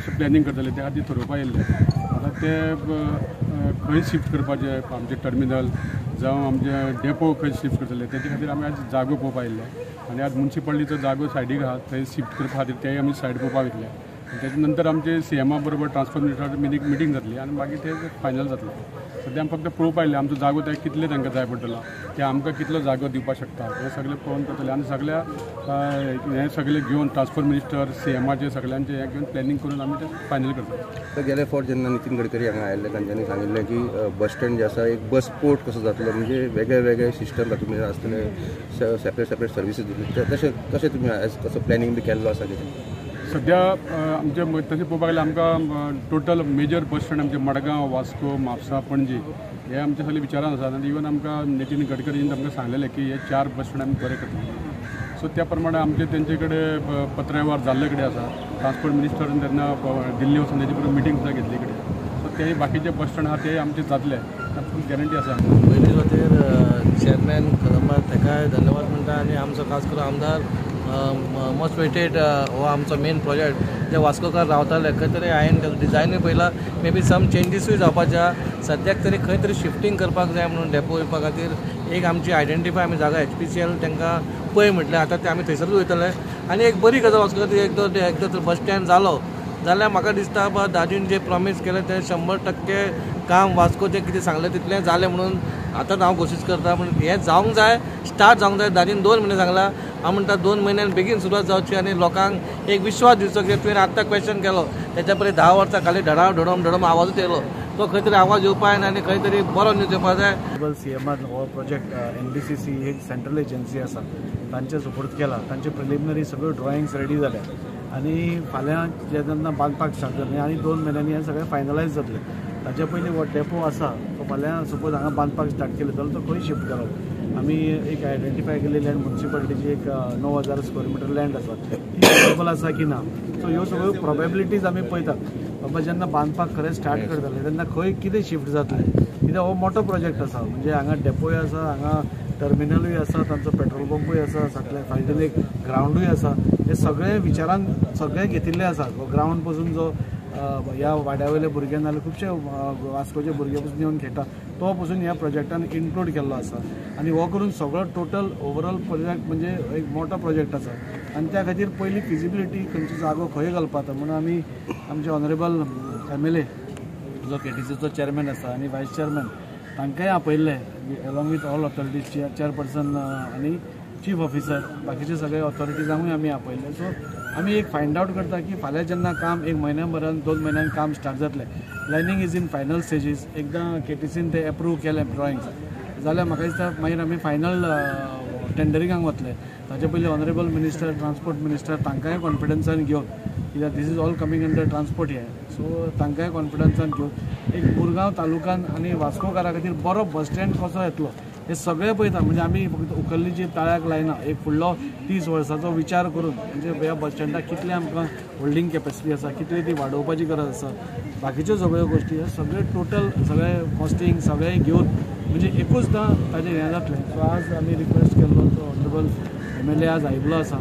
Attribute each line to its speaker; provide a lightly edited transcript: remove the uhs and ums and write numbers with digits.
Speaker 1: कशें प्लॅनिंग करतले त्या खातीर थरोवपा येयल्ले. आतां ते खंय शिफ्ट करपाचे आमचे टर्मिनल जावं आमचे डेपो खंय शिफ्ट करतले तेजे खातीर आमी आज जागो पळोवपा येयल्ले आनी आज मुन्सिपालिटीचो जागो सायडीक आहा थंय शिफ्ट करपा खातीर तेय आमी सायड पळोवपा वयतले. तेच्या नंतर आमचे सीएमा बरोबर ट्रान्सपोर्ट मिनिस्टर मिटींग जातली आनी मागीर ते फायनल जातले. सद्या आमी फक्त पळोवपा आयिल्ले आमचो जागो ते कितले तांकां जाय पडटलो ते आमकां कितलो जागो दिवपाक शकता हें सगळें पळोवन करतले आनी सगळ्या हें सगळें घेवन ट्रान्सपोर्ट मिनिस्टर सीएमाचे सगळ्यांचे हें घेवन प्लॅनिंग करून आमी ते फायनल करतले.
Speaker 2: गेले फावट जेन्ना नितीन गडकरी हांगा आयिल्ले तांच्यांनी सांगिल्लें की बस स्टँड जे आसा एक बस पोर्ट कसो जातलो, म्हणजे वेगळे वेगळे सिस्टम तातूंत आसतले, सेपरेट सेपरेट सर्विसीस दितले, तशें कशें तुमी आयज कसो प्लॅनिंग बी केल्लो आसा कितें?
Speaker 1: सद्या आमचे तशें पळोवपाक गेल्यार आमकां टोटल मेजर बस स्टँड आमचे मडगांव, वास्को, म्हापसा, पणजी हे आमचे सगळे विचारान आसात आनी इवन आमकां नितीन गडकरीन आमकां सांगलेलें की हे 4 बस स्टँड आमी बरे करतले. सो त्या प्रमाणे आमचे तेंचे कडेन पत्रवेव्हार जाल्ले कडेन आसा. ट्रान्सपोर्ट मिनिस्टरान तेन्ना दिल्ली वचून तेजे बरोबर मिटींग सुद्दां घेतली कडेन. सो ते बाकीचे बस स्टँड आहा ते आमचे जातले, फूल गॅरंटी आसा.
Speaker 3: पयली खातीर चेअरमॅन कदंबा ताकाय धन्यवाद म्हणटा आनी आमचो खास करून आमदार मोस्ट वेटेड हो आमचो मेन प्रोजेक्ट जे वास्कोकार रावताले खंय तरी हांवें ताजो डिजायनूय पळयला, मे बी सम चेंजीसूय जावपाचे आहा. सद्याक तरी खंय तरी शिफ्टींग करपाक जाय म्हणून डेपो येवपा खातीर एक आमची आयडेंटिफाय आमी जागा HPCL तांकां पळय म्हटलें, आतां ते आमी थंयसरूच वयतले. आनी एक बरी गजाल वास्को खातीर एकदां तर बस स्टँड जालो जाल्यार म्हाका दिसता बा दादीन जे प्रॉमीस केलें तें 100% काम वास्कोचें कितें सांगलें तितलें जालें म्हणून आतांच हांव घोशीत करता. पूण हें जावंक जाय, स्टार्ट जावंक जाय. दादीन 2 म्हयने सांगला, हांव म्हणटा 2 म्हयन्यान बेगीन सुरवात जावची आनी लोकांक एक विश्वास दिवचो की तुवें आत्तां क्वेश्चन केलो तेच्या पयलीं 10 वर्सां खाली धडाम धडम धडम आवाजूच येयलो, तो खंय तरी आवाज येवपा जायना आनी खंय तरी बरो न्यूज येवपा जाय.
Speaker 4: सीएमान हो प्रोजेक्ट NBCC ही एक सेंट्रल एजन्सी आसा तांचे सपोर्ट केला, तांचे प्रिलिमिनरी सगळ्यो ड्रॉइंग्स रेडी जाल्या आनी फाल्यां जेन्ना बांदपाक स्टार्ट जातलें आनी 2 म्हयन्यांनी हें सगळें फायनलायज जातलें. ताच्या पयलीं हो डेपो आसा तो फाल्यां सपोज हांगा बांदपाक स्टार्ट केलें जाल्यार तो खंय शिफ्ट करप, आमी एक आयडेंटिफाय केल्ली लँड मुन्सिपालिटीची एक 9,000 स्क्वेअर मिटर लँड आसा ती अवेलेबल आसा की ना. सो ह्यो सगळ्यो प्रोबेबिलिटीज आमी पळयतात बाबा जेन्ना बांदपाक खरें स्टार्ट करतले तेन्ना खंय कितें शिफ्ट जातलें, कित्याक हो मोठो प्रोजेक्ट आसा. म्हणजे हांगा डेपोय आसा, हांगा टर्मिनलूय आसा, तांचो पेट्रोल पंपूय आसा, सगळे फायटीन एक ग्रावंडूय आसा. हे सगळे विचारान सगळें घेतिल्लें आसा. हो ग्रावंड पसून जो ह्या वाड्या वयले भुरगे नाजाल्यार खुबशे वास्कोचे भुरगे पसून येवन खेळटा तो पसून ह्या प्रोजेक्टान इन्क्लूड केल्लो आसा आनी हो करून सगळो टोटल ओवरऑल प्रोजेक्ट म्हणजे एक मोठो प्रोजेक्ट आसा आनी त्या खातीर पयली फिजिबिलिटी खंयचो जागो खंय घालपाचो म्हणून आमी आमचे ऑनरेबल MLA जो KTCचो चेअरमॅन आसा आनी वायस चेअरमॅन तांकांय आपयल्ले along with all authorities, chairperson आनी चीफ ऑफिसर, बाकीचे सगळे ऑथॉरिटीजांकूय आमी आपयल्ले. सो आमी एक फायंड आवट करता की फाल्यां जेन्ना काम 1 म्हयन्या भरान 2 म्हयन्यान काम स्टार्ट जातलें, planning is in final stages, एकदां KTCन ते एप्रूव केलें ड्रॉइंग्स जाल्यार म्हाका दिसता मागीर आमी फायनल टेंडरिंगाक वतले. ताचे पयलीं ऑनरेबल मिनिस्टर, ट्रान्सपोर्ट मिनिस्टर तांकांय कॉन्फिडन्सान घेवन, कित्याक this is all coming under transport हें, सो तांकांय कॉन्फिडन्सान घेवन एक मुरगांव तालुक्यान आनी वास्कोकारा खातीर बरो बस स्टँड कसो येतलो हे सगळें पळयता. म्हणजे आमी फक्त उखल्ली जी ताळ्याक लायना, एक फुडलो 30 वर्साचो विचार करून म्हणजे ह्या बस स्टँडाक कितलें आमकां होल्डींग कॅपेसिटी आसा, कितली ती वाडोवपाची गरज आसा, बाकीच्यो सगळ्यो गोश्टी हे सगळे टोटल सगळे कॉस्टींग सगळें घेवन म्हणजे एकूचदां ताजें हें जातलें. सो आज आमी रिक्वेस्ट केल्लो तो ऑनरेबल MLA आज आयिल्लो आसा.